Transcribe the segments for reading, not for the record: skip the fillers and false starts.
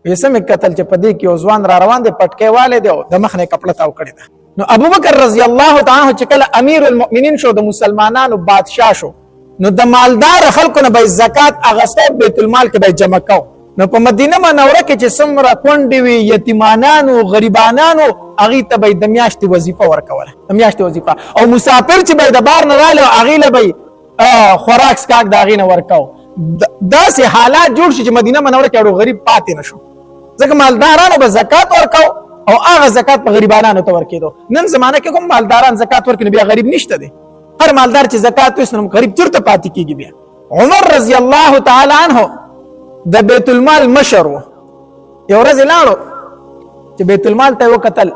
وې سم قتل چې په دې کې یو ځوان را روان دی، پټکی والے دی او د مخ نه کپړه تاو کړی ده. نو ابوبکر رضی الله تعالی عنہ چې کله امیر المؤمنین شو، د مسلمانانو بادشاه شو، نو د مالدار خلکو نه به زکات اغستو، بیت المال کې به جمع کاو. نو په مدینه منوره کې چې څومره کونډې وي، یتیمانانو، غریبانانو، هغې ته به د میاشتې وظیفه ورکوله، د میاشتې وظیفه. او مسافر چې به د بار نه راغلی، هغې له به خوراک څښاک د هغې نه ورکاو. داسې حالات جوړ شي چې مدینه منوره کې اړو غریب پاتې نه شو، ځکه مالدارانو به زکات ورکاو او هغه زکات په غریبانانو ته ورکېدو. نن زمانه کې کوم مالداران زکات ورکړي، بیا غریب نشته دی. هر مالدار چې زکات ویست، نو غریب چېرته پاتې کېږي بیا؟ عمر رضی الله تعالی عنہ د بیت المال مشر و. یو ورځ لاړو چې بیت المال ته وکتل،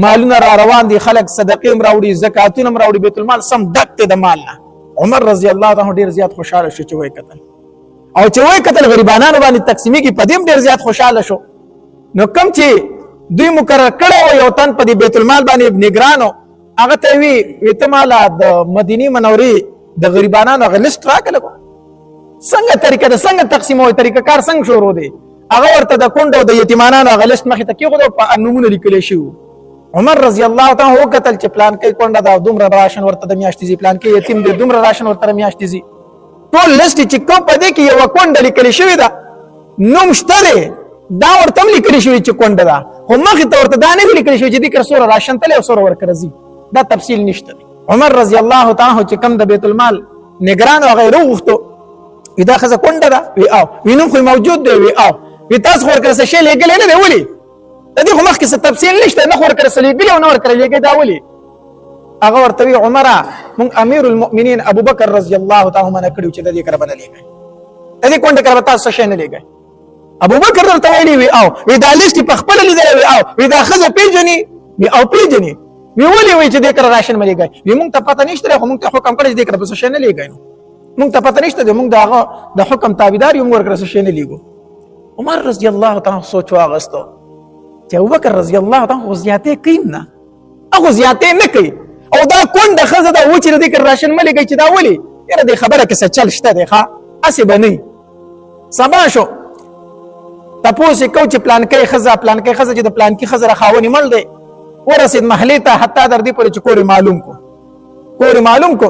مالونه را روان دي، خلک صدقې هم راوړي، زکاتونه هم راوړي، بیت المال سم ډک دی د مال نه. عمر رضی الله عنه ډیر زیات خوشاله شو چې وایي کتل، او چې وایي کتل غریبانانو باندې تقسیمېږي، په دې هم ډیر زیات خوشاله شو. نو کم چې دوی مقرر کړی یو تن په دې بیت المال باندې نگرانو، هغه ته وی وی ته مالا د مدینه منورې د غریبانانو هغه لیست راکړه، څنګه طریقه ده، څنګه تقسیموي، طریقه کار څنګه شروع دی. هغه ورته د کونډو د یتیمانانو هغه لیست مخې ته کېښود، په نومونه لیکل شوي. عمر رضی الله تعالی وکتل چې پلان کې کونډه دا دومره راشن ورته د میاشتې ځي، پلان کې یتیم دی دومره راشن ورته میاشتې ځي. ټول لیست چې کوم په دې کې یوه کونډه لیکل شوې ده، نوم شته دی، دا ورته هم لیکل شوی چې کونډه ده، خو مخې ته ورته دا نه دي لیکل شوی چې دې کر څومره راشن تللی او څومره ورکره ځي، دا تفصیل نشته دی. عمر رضی الله تعالی چې کوم د بیت المال نگران هغه یې وغوښتو، وی دا ښځه کونډه ده؟ وی او. وی نوم خو موجود دی؟ وی او. وی تاسو خو ورکره څه شی لېږلی نه دی، ولې؟ د دې خو مخکې څه تفصیل نشته، نه خو ورکره څه لېږلي او نه ورکره لېږلی، دا ولې؟ هغه ورته وی عمره، مونږ امیر المؤمنین ابوبکر رضی الله تعالی منع کړو چې د دې کره به نه لېږئ، د دې کونډې کره به تاسو څه شی نه لېږئ. ابوبکر درته ویلي وي او وی دا لیست په خپل لیدلی وي او وی دا ښځه پېژني وي او پېژني وی، ولې وی چې دې کره راشن مه لېږئ؟ وی مونږ ته پته نشته، خو مونږ ته حکم کړی چې دې کره به څه شی نه لېږئ. نو مونږ ته پته نشته دی، مونږ د هغه د حکم تابعدار یو، مونږ ورکره څه شی نه لېږو. عمر رضی الله تعالی سوچ واغستو چې ابوبکر رضی الله تعالی خو زیاتې کوي نه، هغه زیاتې نه کوي، او دا کونډه ښځه ده و چې د دې کره راشن مه لېږئ، چې دا ولې؟ یاره دې خبره کې څه چل شته دی، ښه هسې به نه. سبا شو، تپوس یې کو چې پلانکی ښځه، پلانکی ښځه چې د پلانکي ښځه راخاونې مړ دی. ورسېد محلې ته، حتی در دې پورې چې کور یې معلوم کو، کور یې معلوم کو،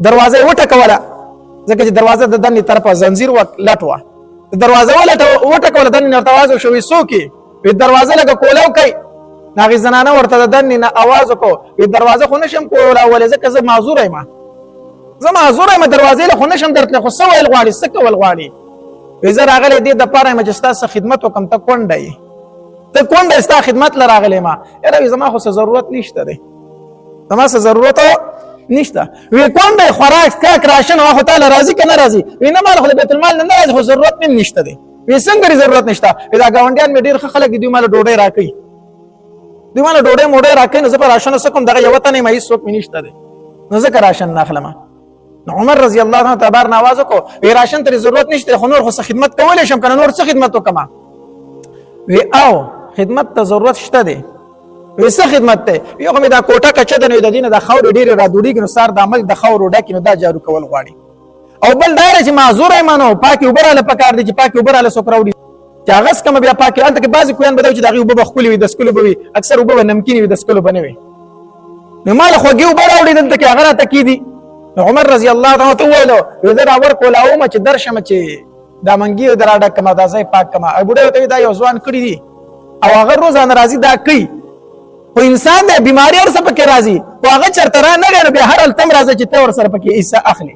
دروازه یې وټکوله، ځکه چې دروازه د دننې طرفه زنځیر وه، لټ وه. دروازه وټکوله، دننې ورته اواز وشو، وی څوک یې؟ وی دروازه لږه کولاو کوي. هغې زنانه ورته د دننې نه اواز وکړو، وی دروازه خو نشم کولاولی، ځکه زه معذوره یم، زه معذوره یم، دروازې له خو نشم درتلی، خو څه ویل غواړي، څه کول غواړي؟ وی زه راغلی دې دپاره یم چې ستا څه خدمت وکړم، ته کونډه یې، ته کونډه یې، ستا خدمت له راغلی یم. یاره وی زما خو څه ضرورت نشته دی، زما څه ضرورت نشته. وی کونډه خوراک څښاک راشن خو تا له راځي که نه راځي؟ وی نه، مال خو له بیت المال نه نه راځي، خو ضرورت مې نشته دی. وی څنګه لري ضرورت نشته؟ وی دا ګاونډیان مې ډېر ښه خلک دي، دوی ماله ډوډۍ راکوي، دوی ماله ډوډۍ موډۍ راکوي، نو زه به راشن څه کوم؟ دغه یوه تن یم، هېڅوک مې نشته دی، نو ځکه راشن نه اخلم. نو عمر رضی الله عنه ته بار نه اواز وکړو، وی راشن ته ضرورت نشته، خو نور خو څه خدمت کولی شم که نه، نور څه خدمت وکړم؟ وی او خدمت ته ضرورت شته دی. وی څه خدمت دی؟ یو خو مې دا کوټه کچه ده، نو د دې نه د خاورې ډېرې رادوړېږي، نو سهار د عمل د خاورو ډکې، نو دا جارو کول غواړي. او بل دا چې معذور یم، نو پاکې اوبه راله پکار دي چې پاکې اوبه راله څوک راوړي چې هغه څکمه بیا پاکې. هلته کې بعضې کویان به دا چې د هغې اوبه به ښکلې وي، د څکلو به وي، اکثر اوبه به نمکینې وي، د څکلو به نه وي، نو ما له خوږې اوبه راوړي دلته کې هغه راته کېدي. نو عمر رضی الله عنه ته وویل، وی زه را ورکولاوم چې درشم چې دا منګي در ډک کما، دا ځای پاک کما. بوډۍ ورته دا یو ځوان کړي دي او هغه روزانه راځي دا کوي، خو انسان دی، بیماری ورسره پکې راځي، خو هغه چېرته را نه غی، نو بیا هر هلته هم راځه چې ته ورسره پکې حصه اخلې.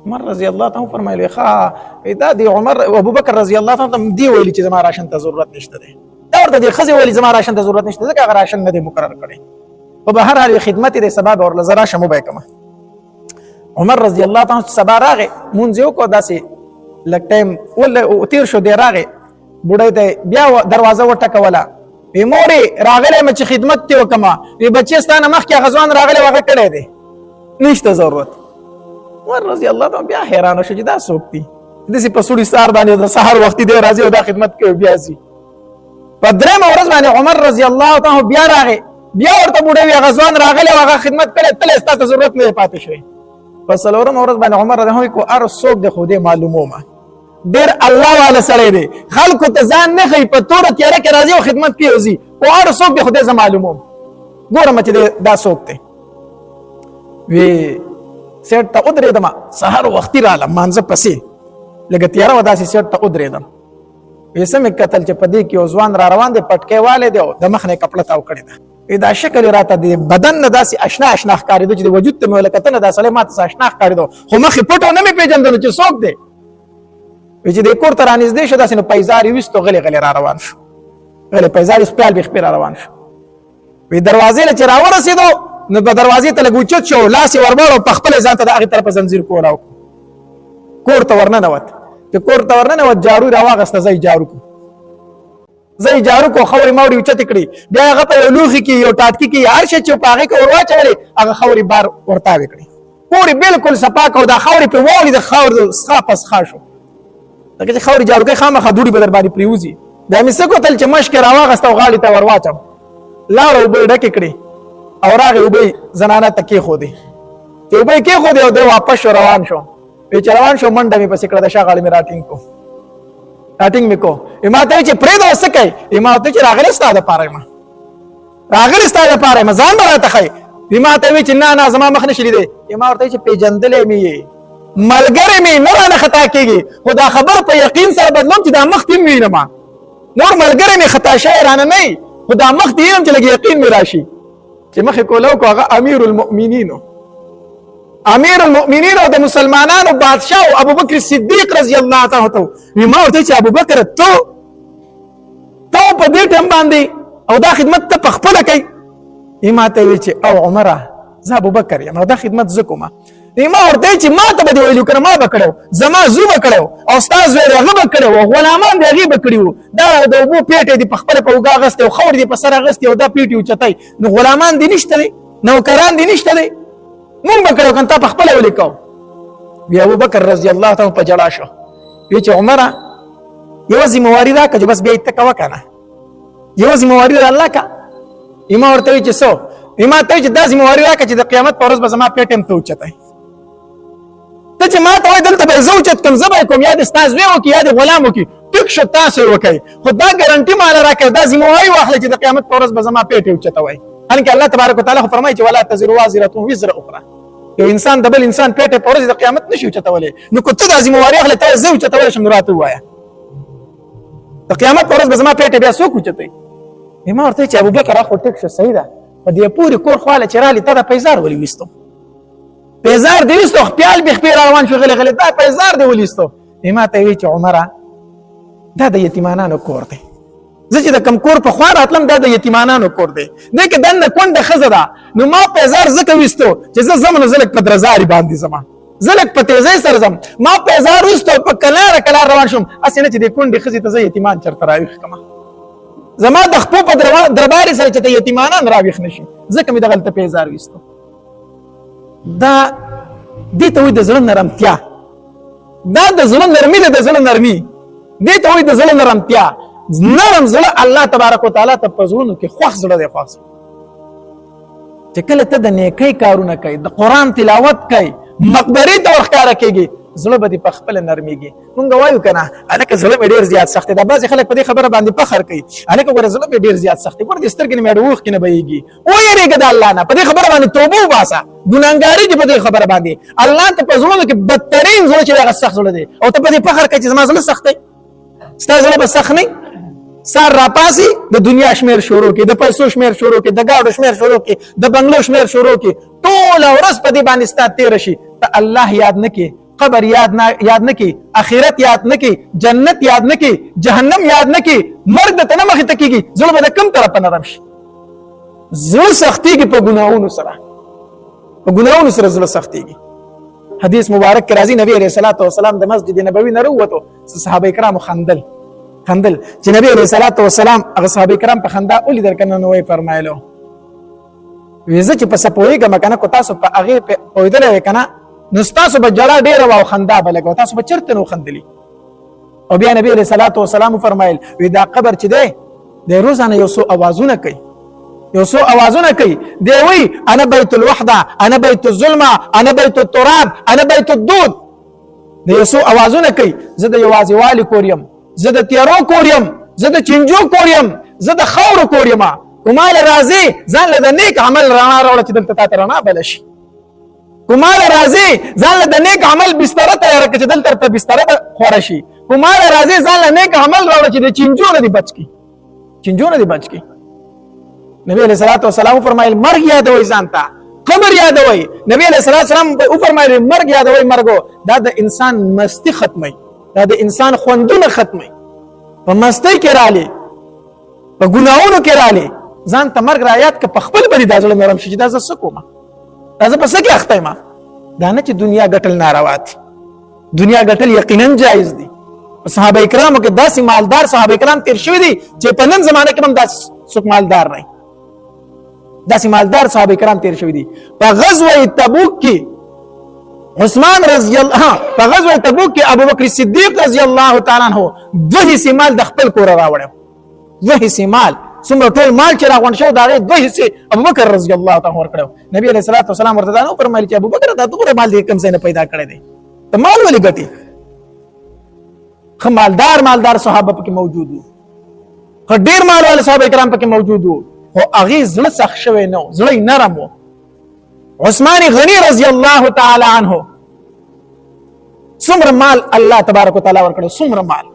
عمر رضی الله تعالی فرمایلی، ښه دا دی عمر ابوبکر رضی الله تعالی ته دی ویلي چې زما راشن ته ضرورت نشته دی، دا ورته دی ښځې ویلي زما راشن ته ضرورت نشته، ځکه هغه راشن نه دی مقرر کړی. په بهر حال خدمت دی، سبا به ورله زه راشم وبه یې کړم. عمر رضی الله تعالی سبا راغی، مونځ یې وکړو، داسې لږ ټایم تېر شو، دی راغی بوډۍ ته بیا دروازه وټکوله، وی مورې راغلی یم چې خدمت دې وکړم. وی بچې ستا نه مخکې هغه ځوان راغلی هغه کړی دی، نشته ضرورت. عمر رضی الله تعالی بیا حیران شو چې دا څوک دی، داسې په سوړي سهار باندې د سهار وختي دی راځي او دا خدمت کوي بیا ځي. په درېیمه ورځ باندې عمر رضی الله تعالی بیا راغی، بیا ورته بوډۍ وی هغه ځوان راغلی او هغه خدمت کړی، تللی ستا ته ضرورت نه دی پاتې شوی. په څلورمه ورځ باندې عمر رضی الله کو هر څوک دی خو دې معلومومه. ډیر الله والا سړی دی، خلکو ته ځان نه ښیي، په توره تیاره کې راځي او خدمت کوي او ځي. خو هر څوک دی خدای زه معلوموم، ګورم چې دا څوک دی. وی سیټ ته ودرېدم، سهار وختي رالم مانځه پسې، لږه تیاره وه، داسې سیټ ته ودرېدم. وی څه مې کتل چې په دې کې یو ځوان را روان دی، پټکی والی دی او د مخ نه یې کپړه تاو کړې ده. وی دا شکل یې راته د بدن نه داسې اشنا اشنا ښکارېدو چې د وجود ته مې ولکه کتنه دا سړی ما ته څه اشنا ښکارېدو، خو مخ یې پټ و، نه مې پېژندلو چې څوک دی. وی چې د کور ته رانږدې شو داسې نو پیزار یې ویستو، غلی غلی را روان شو، غلی پیزار یې خپل بې خپې را روان شو. وی دروازې له چې راورسېدو نو په دروازې ته لږ اوچت شو، لاس یې ورواړو، په خپله ځان ته د هغې طرفه زنځیر کولاو. کور ته ورننوت، چې کور ته ورننوت جارو یې راواغسته، ځای جارو کړو، ځای جارو کو، خاورې ماورې اوچتې کړې. بیا هغه په یو لوښي کې یو ټاټکي کې هر شی چې په هغې کې ور واچولې، هغه خاورې بار ورتاوې کړې، کور یې بالکل صفا کړ. دا خاورې پرې واولي، د خاورې څخه په څخه شو، ځکه چې خاورې جارو کوي خامخا دوړي به در باندې پرېوځي. بیا مې څه کتل چې مشک یې راواغسته او غاړې ته ور واچوم، لاړه اوبه یې ډکې کړې او راغی اوبه یې زنانه ته کېښودې. چې اوبه یې کېښودې او دی واپس شو روان شو. وی چې روان شو منډه مې پسې کړه، د شا غاړې مې راټینګ کړو، راټینګ مې کو. ما ته چې پرېږده اوس څه کوې؟ ما ورته چې راغلی ستا دپاره یم، راغلی ستا دپاره یم، ځان به راته ښیې. ما ته وی چې نه نه زما مخ نه شي لیدی. ما ورته چې پېژندلی مې یې، ملګری مې نه رانه خطا کېږي، خو دا خبره په یقین سره بدلوم چې دا مخ دې هم وینم، نور ملګری مې خطا شوی رانه نه وي، خو دا مخ دې وینم چې لږ یقین مې راشي. چې مخې کولاو کو هغه امیر المؤمنین، امیر المؤمنین او د مسلمانانو بادشاه ابو بکر صدیق رضی الله تعالی عنہ. ما ورته چې ابو بکر ته ته په دې ټیم باندې او دا خدمت ته په خپله کوي؟ ما ته وی چې او عمره زه ابو بکر یم او دا خدمت زه کوم. ما ورته چې ما ته به دې ویلو کنه، ما به کړو، زما زو به کړو او ستا زوی هغه به کړو او غلامان دې هغې به کړي وو. دا د اوبو پیټی دې په خپله په اوږه اخیستی او خاورې دې په سر اخیستې او دا پیټي اوچتای، نو غلامان دې نشته دی، نوکران دې نشته دی، مونږ به کړو کنه، تا په خپله ولې کوو؟ بیا ابوبکر رضی الله تعالی په ژړا شو، وی چې عمره یوه ذمهواري راکړه چې بس بیا یې ته کوه که نه، یوه ذمهواري را الله که. ما ورته وی چې څه؟ ما ته چې دا ذمهواري راکړه چې د قیامت په ورځ به زما پیټه هم ته اوچتوې. ته چې ما ته وایې دلته به یې زه اوچت کړم، زه به یې کوم، یا دې ستا زوی وکړي یا دې غلام وکړي، ټیک شو تاسو یې وکړئ، خو دا ګارنټي ماله راکړه، دا ذمهواري واخله چې د قیامت په ورځ به زما پیټه اوچتوئ. حالانکه الله تبارک وتعالی خو فرمایي چې ولا تزر وازرة وزر اخرى، یو انسان د بل انسان پیټه په ورځ د قیامت نشي اوچتولی. نو که ته دا ذمهواري اخلې، ته زه اوچتولی شم، نو راته ووایه د قیامت په ورځ به زما پیټه بیا څوک اوچتوي؟ ما ورته چې ابوبکر خو ټیک شو صحیح ده، په دې پورې کور خواله چې رالي ته دا پیزار ولې ویستو؟ پیزار دې ویستو، خپل به خپل روان شو غلې غلې، دا پیزار دې ولیستو؟ ما ته وی چې عمره دا د یتیمانانو کور دی، زه چې د کم کور په خوا راتلم دا د یتیمانانو کور دی، دې کې دننه کونډه ښځه ده، نو ما پیزار ځکه ویستو چې زه ځم نو زه لږ په درزاري باندې ځم، زه لږ په تیزۍ سره ځم. ما پیزار ویستو په کلاره کلار روان شوم، هسې نه چې دې کونډې ښځې ته زه یتیمان چېرته راویښ کړم، زما د خپو په دربارې سره چې ته یتیمانان راویښ نه شي، ځکه مې دغلته پیزار ویستو. دا دې ته وایي د زړه نرمتیا، دا د زړه نرمي ده، د زړه نرمي دې ته وایي د زړه نرمتیا. نرم زړه الله تبارک وتعالی ته په زړونو کې خوښ زړه دی، خوښ زړه چې کله ته د نیکۍ کارونه کوي، د قرآن تلاوت کوي، مقبرې ته ورښکاره کېږي، زړه به دې په خپله نرمېږي. مونږ وایو که نه هلکه زړه مې ډېر زیات سخت دی، دا بعضې خلک په دې خبره باندې فخر کوي، هلکه ګوره زړه مې ډېر زیات سخت دی، ګوره دې سترګې نه مې اوښکې نه بهېږي. ویرېږه د الله نه، په دې خبره باندې توبه وباسه، ګناهګاري دې په دې خبره باندې الله ته په زړونو کې بدترین زړه چې هغه سخت زړه دی، او ته په دې فخر کوې چې زما زړه سخت دی. ستا زړه به سخت نه سار راپاسي، د دنیا شمیر شروع کی، د پیسو شمیر شروع کی، د گاډو شمیر شروع کی، د بنگلو شمیر شروع کی، ټول ورځ په دې باندې ستا تیر شي، ته الله یاد نه کی، قبر یاد نه یاد نه کی، اخرت یاد نه کی، جنت یاد نه کی، جهنم یاد نه کی، مرګ د تنه مخې ته کیږي، زړه به د کم طرفه نرم شي؟ زړه سختیږي په ګناهونو سره، په ګناهونو سره زړه سختیږي. حدیث مبارک کې راځي نبی علیہ الصلوۃ والسلام د مسجد نبوي نه وروته، صحابه کرامو خندل خندل، چې نبی علیہ الصلوۃ والسلام هغه صحابه کرام په خندا ولیدل کنه، نو یې فرمایلو وی زه چې په څه پوهېږم که نه، که تاسو په هغې پوهېدلی وی که نه، نو ستاسو به ژړا ډېره وه او خندا به لږه وه، تاسو به چېرته نه خندلي. او بیا نبی علیه الصلاة والسلام وفرمایل وی دا قبر چې دی دی روزانه یو څو اوازونه کوي، یو څو اوازونه کوي، دی وی انا بیت الوحده، انا بیت الظلمه، انا بیت التراب، انا بیت الدود. د یو څو اوازونه کوي، زه د یوازېوالي کور یم، زه د تیارو کور یم، زه د چینجو کور یم، زه د خاورو کور یم. کوماله راځي ځان له د نیک عمل رڼا راوړه چې دلته تاته رڼا بله شي. کوماله راځي ځان له د نیک عمل بستره تیاره کړه چې دلته ته بستره خوره شي. کوماله راځي ځان له نیک عمل راوړه چې د چینجو نه دې بچ کړي، چینجو نه دې بچ کړي. نبی علیہ الصلوۃ والسلام فرمایل مرګ یادوي ځان ته، قبر یادوي. نبی علیہ الصلوۃ والسلام وفرمایل مرګ یادوي. مرګو دا د انسان مستی ختمي، دا د انسان خوندونه ختمي. په مستۍ کې رالي، په ګناهونو کې رالي، ځان ته مرګ را یاد که په خپل باندې دا زړه نرم شي چې دا زه څه کوم، دا زه په څه کې اخته یم. دا نه چې دنیا ګټل ناروا دي، دنیا ګټل یقینا جایز دي. په صحابه کرامو کې داسې مالدار صحابه کرام تیر شوي دي چې په نن زمانه کې هم داسې څوک مالدار نه، داسې مالدار صحابه کرام تیر شوي دي. په غزوه تبوک کې عثمان رضی الله، په غزوه تبوک کې ابو بکر صدیق رضی الله تعالی عنہ دوه حصې مال د خپل کور راوړی، دوه حصې مال، څومره ټول مال چې راغونډ شو د هغې دوه حصې ابو بکر رضی الله تعالی ورکړی. نبی علیه الصلاة والسلام ورته دا نه وفرمایل چې ابو بکر دا دومره مال دې کوم ځای نه پیدا کړی دی، ته مال ولې ګټې؟ ښه مالدار مالدار صحابه پکې موجود وو، ښه ډېر مال والے صحابه کرام پکې موجود وو، خو هغې زړه سخت شوی نه و، زړه یې نرم و. عثمان غنی رضی الله تعالی عنه څومره مال الله تبارک وتعالی ورکړو، څومره مال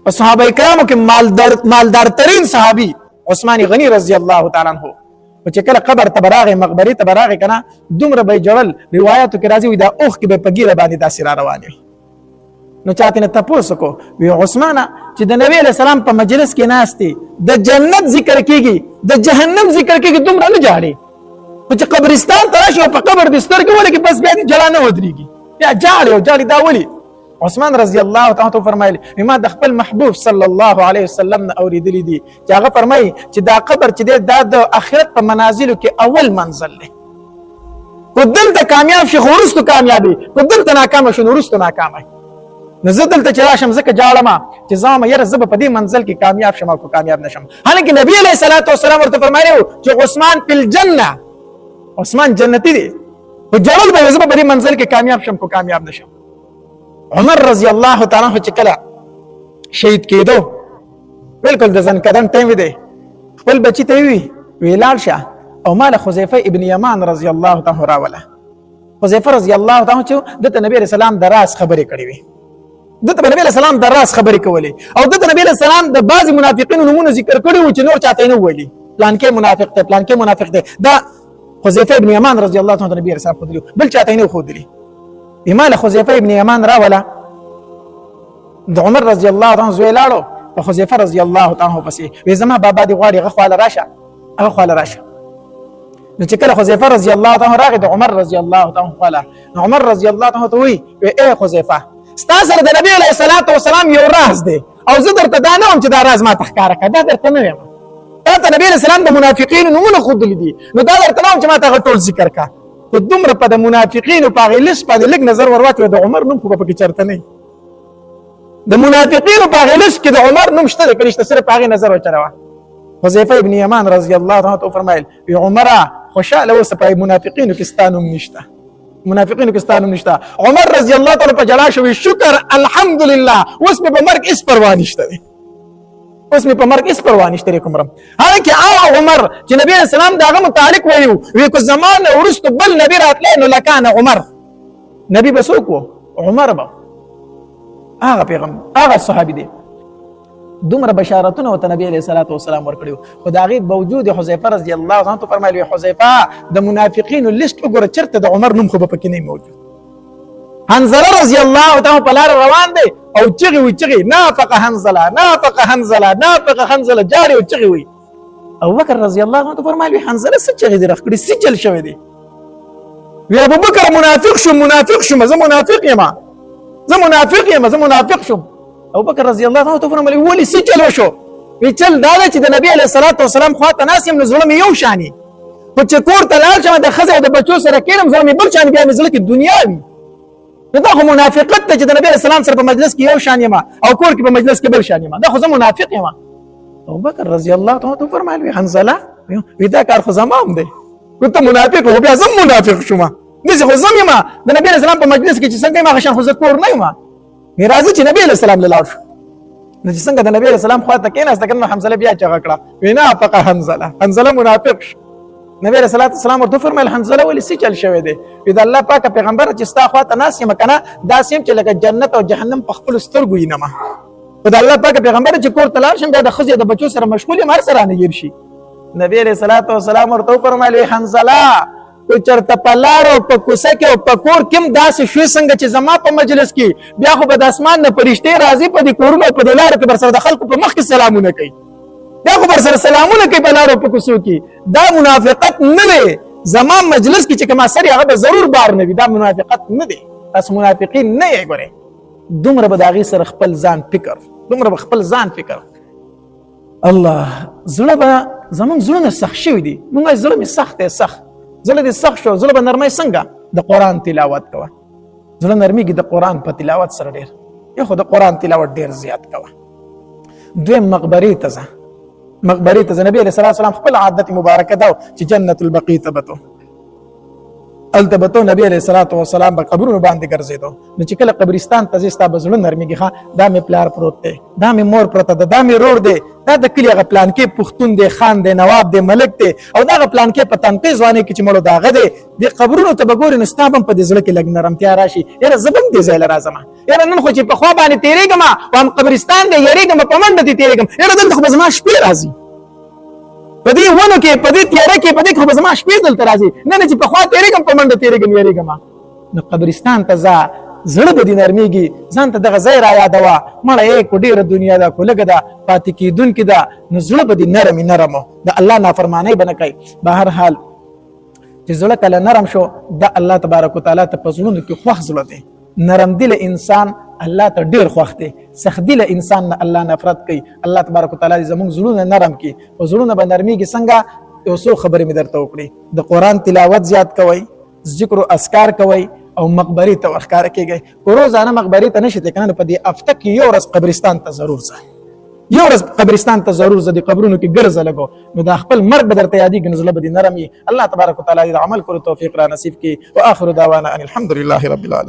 په صحابه کرامو کې مالدار مالدار ترین صحابي عثمان غنی رضی الله تعالی عنه. او چې کله قبر ته براغه، مقبره ته براغه کنه، دومره به جړل. روایتو کې راځي وي دا اوخ کې به په ګیره باندې داسې را روان وي. نو چاته نه تپوس کو وی عثمانه چې د نبی علیہ السلام په مجلس کې ناشتي، د جنت ذکر کیږي، د جهنم ذکر کیږي، دومره نه جاړي، خو چې قبرستان ته راشي او په قبر دې سترګې ولګي بس بیا دې جړا نه ودرېږي، بیا جاړي او جاړي. دا ولي؟ عثمان رضی الله تعالی عنہ فرمایل ما د خپل محبوب صلی الله علیه وسلم نه اوریدلی دي چې هغه فرمایي چې دا قبر چې دی دا د آخرت په منازلو کې اول منزل دی. کو دلته کامیاب شي خو وروسته کامیابي، کو دلته ناکام شي نو وروسته ناکام. نو زه دلته چې راشم ځکه جاړم چې زه ما یاره زه به په دې منزل کې کامیاب شم او کامیاب نشم. حالانکه نبی علیه الصلاة والسلام ورته فرمایلی چې عثمان فی الجنه، عثمان جنتی دی، خو جړل به زه به په دې منزل کې کامیاب شم کو کامیاب نشم. عمر رضی الله تعالی عنہ چې کله شهید کېدو، بالکل د ځن کدن ټایم دی، خپل بچی ته وی ویلال شه او مال حذیفه ابن یمان رضی الله تعالی راوله. حذیفه رضی الله تعالی چې د نبی رسول الله د راز خبرې کړې وي، د نبی رسول الله د راز خبرې کولې، او د نبی رسول الله د بعض منافقینو نومونه ذکر کړي وو چې نور چاته نه ویلي، پلان کې منافق دی، پلان کې منافق دی. دا حذیفه ابن یمان رضی الله تعالی نبی رسول الله بل چاته نه خودلی. مال حذیفه ابن یمان راوله، د عمر رضی الله تعالی زوی لاړو په حذیفه رضی الله تعالی عنہ پسې، وی زما بابا دی غواړي، هغه خواله راشه، هغه خواله راشه. نو چې کله حذیفه رضی الله تعالی راغی د عمر رضی الله تعالی خواله، نو عمر رضی الله تعالی ته وی وی اے حذیفه، ستا سره د نبی علیه الصلاة والسلام یو راز دی او زه درته دا نه وم چې دا راز ما ته ښکاره کړه، دا درته نه وایم. تا ته نبی علیه السلام د منافقینو نومونه ښودلي دي، نو دا درته نه وم چې ما ته هغه ټول ذکر کړه. خو دومره په د منافقینو په هغې لست باندې لږ نظر ور واچوه، د عمر نوم خو به پکې چېرته نه وي. د منافقینو په هغې لست کې د عمر نوم شته دی که نشته؟ صرف په هغې نظر وچلوه. حذیفه ابن یمان رضی الله تعالی عنہ فرمایل وی عمره خوشاله اوسه، په منافقینو کې ستا نوم نشته، منافقینو کې ستا نوم نشته. عمر رضی الله تعالی په جلا شوی، شکر الحمدلله اوس مې په مرګ هیڅ پروا نشته دی، اوس مې په مرګ هیڅ پروا نشته دی کوم رم. حالانکه هغه عمر چې نبی علیه السلام د هغه متعلق ویلي وو، وی که زما نه وروسته بل نبی راتلی نو لکان عمر، نبی به څوک و؟ عمر به هغه پیغمبر هغه صحابي دی. دومره بشارتونه ورته نبی علیه الصلاة والسلام ورکړي، خو د هغې باوجود حذیفه رضی الله عنه ته فرمایل حذیفه د منافقینو لیست وګوره، چېرته د عمر نوم خو به پکې نه موجود. حنظله رضی الله تعالی په لار روان دی او چغې وي، چغې نافق حنظله، نافق حنظله، نافق حنظله، جاړي او چغې وي. ابو بکر رضی الله عنه ته فرمایل حنظله څه چغې دې راکړي، څه چل شوی دی؟ وی ابو بکر منافق شو، منافق شوم، زه منافق یم، زه منافق یم، زه منافق شوم. ابو بکر رضی الله عنه ته فرمایل ولې څه چل وشو؟ وی چل دا ده چې د نبی علیه الصلاة والسلام خواته ناست یم نو زړه مې یو شاني، خو چې کور ته لاړ شم د ښځې او د بچو سره کښېنم زړه مې بل شان، بیا مې زړه کې دنیا وي. نو دا خو منافقت دی چې د نبی علیه السلام سره په مجلس کې یو شان یم او کور کې په مجلس کې بل شان یم، دا خو زه منافق یم. ابو بکر رضی الله تعالی عنه فرمایل وی حنظله وی دا کار خو زما هم دی، که ته منافق خو بیا زه منافق شوم. داسې خو زه یم د نبي علیه السلام په مجلس کې چې څنګه یم هغه شان خو زه کور نه یم. راځي چې نبی علیه السلام له لاړ شو. نو چې څنګه د نبی علیه السلام خواته کېناسته که نه، حنظله بیا چغه کړه، وی نافق حنظله، حنظله منافق شو. نبی علیه الصلاة والسلام ورته وفرمایل حنظله ولې څه چل شوی دی؟ وی د الله پاک پیغمبر چې ستا خواته ناست یم که نه، داسې یم چې لکه جنت او جهنم په خپلو سترګو وینم، خو د الله پاک پیغمبر چې کور ته لاړ شم بیا د ښځې د بچو سره مشغول یم، هر څه رانه هېر شي. نبی علیه الصلاة والسلام ورته وفرمایل وی حنظله که چرته په لار او په کوڅه کې او په کور کې هم داسې شوې څنګه چې زما په مجلس کې، بیا خو به د اسمان نه فرشتې راځي په دې کورونو او په دې لارو کې بر سره د خلکو په مخ کې سلامونه کوي، بیا خو بر سره سلامونه کوي په لارو په کوڅو کې. دا منافقت نه دی. زما مجلس کې چې کوم اثر هغه به ضرور بار نه وي. دا منافقت نه دی، تاسو منافقین نه یې. ګورئ دومره به د هغې سره خپل ځان فکر، دومره به خپل ځان فکر. الله زړه به زمونږ زړونه سخت شوي دي. مونږ زړه مې سخت دی، سخت زړه دې سخت شو، زړه به نرمۍ څنګه؟ د قرآن تلاوت کوه، زړه نرمیږي د قرآن په تلاوت سره ډېر. یو خو د قرآن تلاوت ډېر زیات کوه. دویم مقبرې ته ځه، مقبرې ته ځه. نبی علیه الصلاة والسلام خپل عادت مبارکه دا چې جنت البقیع ته به ته، هلته به ته نبی علیه الصلاة والسلام به قبرونو باندې ګرځېدو. نو چې کله قبرستان ته ځې ستا به زړه نرمېږي. ښه دا مې پلار پروت دی، دا مې مور پرته ده، دا مې رور دی، دا د کلي هغه پلانکې پښتون دی، خان دی، نواب دی، ملک دی، او دغه پلانکې په تنکۍ ځوانۍ کې چې مړو د هغه دی. دې قبرونو ته به ګورې نو ستا به هم په دې زړه کې لږ نرمتیا راشي، یاره زه به هم دې ځای له راځم، یاره نن خو چې په خوا باندې تېرېږم او هم قبرستان دی یېرېږم، په منډه دې تېرېږم، یاره دلته خو به زما شپې راځي په دې ونو کې، په دې تیاره کې، په دې کې خو به زما شپې دلته راځي، نه نه چې په خوا تېرېږم په منډه تېرېږم یېرېږم. نو قبرستان ته ځه، زړه به دې نرمېږي. ځان ته دغه ځای را یادوه، مړه یې کو ډېره دنیا ده کو لږه ده، پاتې کېدونکې ده، نو زړه به دې نرمي نرم، د الله نافرمانۍ به نه کوي. به هر حال چې زړه کله نرم شو، د الله تبارک وتعالی ته په زړونو کې خوښ زړه دی. نرم دل انسان الله ته ډیر خوښ دی، سخت دل انسان نه الله نفرت کوي. الله تبارک وتعالی دې زموږ زړونه نرم کړي. او زړونه به نرمېږي څنګه؟ یو څو خبرې مې درته وکړي. د قرآن تلاوت زیات کوئ، ذکر او اذکار کوئ، او مقبرې ته ورښکاره کېږئ. که روزانه مقبرې ته نشې تللی که نه، په دې هفته کې یو ورځ قبرستان ته ضرور ځه، یو ورځ قبرستان ته ضرور ځه، د قبرونو کې ګرځه لګو، نو دا خپل مرګ به درته یادېږي، نو زړه به دې نرم وي. الله تبارک وتعالی دې د عمل کولو توفیق را نصیب کړي. واخر دعوانا ان الحمد لله رب العالمین.